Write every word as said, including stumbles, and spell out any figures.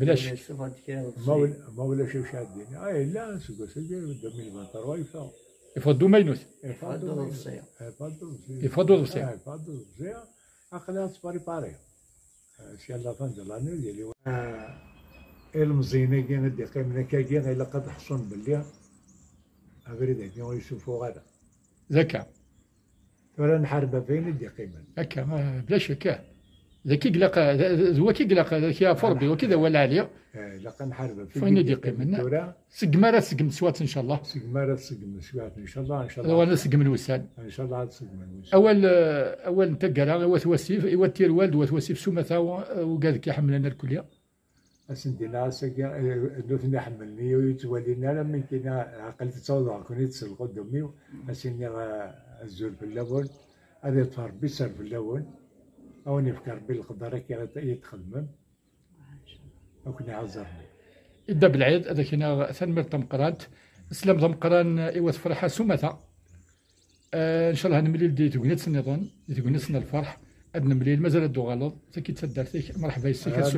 Bla ccek. Yessufeɣ-d kra n ma ul- ma ulac acu ad d-iniɣ. Ah, yella seg wass-agi, deux mille vingt-trois yeffeɣ. Yeffeɣ-d umaynut. Yeffeɣ-d uḍebsi. Yeffeɣ-d uḍebsi. Yeffeɣ-d uḍebsi. Ah, yeffeɣ-d uḍebsi. Aql-aɣ nettpripari. Ah, sya la fin de l'année, yili wa- Ah, ilmeẓyen-agi i d-iqqimen akkagi, ilaq ad ḥṣun belli abrid-agi ur yessufuɣ ara. D akka. Tura nḥareb ɣef wayen i d-iqqimen. Akka, ah, bla ccek, ah. D akka i ilaq, d, d, d waki i ilaq, d akka ɣef Rebbi, waki d awal ɛli. Eh, ilaq ad nḥareb ɣef wayen i d-iqqimen tura. Segmi ara tseggem teswiɛt, ncallah. Segmi ara tseggem teswiɛt, ncallah, ncallah. Ad uɣalen ad seggmen wussan. Ncallah ad seggmen wussan. Awal, eh, awal n taggara, i wat wasif, i wat tirwal, d wat wasif s umata, eh, ugad k-iḥemmlen irkelli. Ad sen-d-iniɣ ass-agi, eh, nutni ḥemmlen-iyi, ur yi-ttwalin ara, mi kina aql-i ttawḍeɣ-ken-id s lqudum-iw, ad s-iniɣ, eh, azul fell-awen, ad iṭṭef Rebbi sser fell-awen, ad wen-ifk Rebbi leqder akka i txedmem, ad ken-iɛaẓ Rebbi. Idda Belɛid, ad ak-iniɣ tanemmirt tameqqrant, sslam d ameqqran i wat Ferḥa s umata. Eh, ncallah ad nemlil di tegnit nniḍen, di tegnit n lferḥ, ad nemlil, mazal ad d-tuɣaleḍ, tagi d taddart-ik, mreḥba yes-k, ad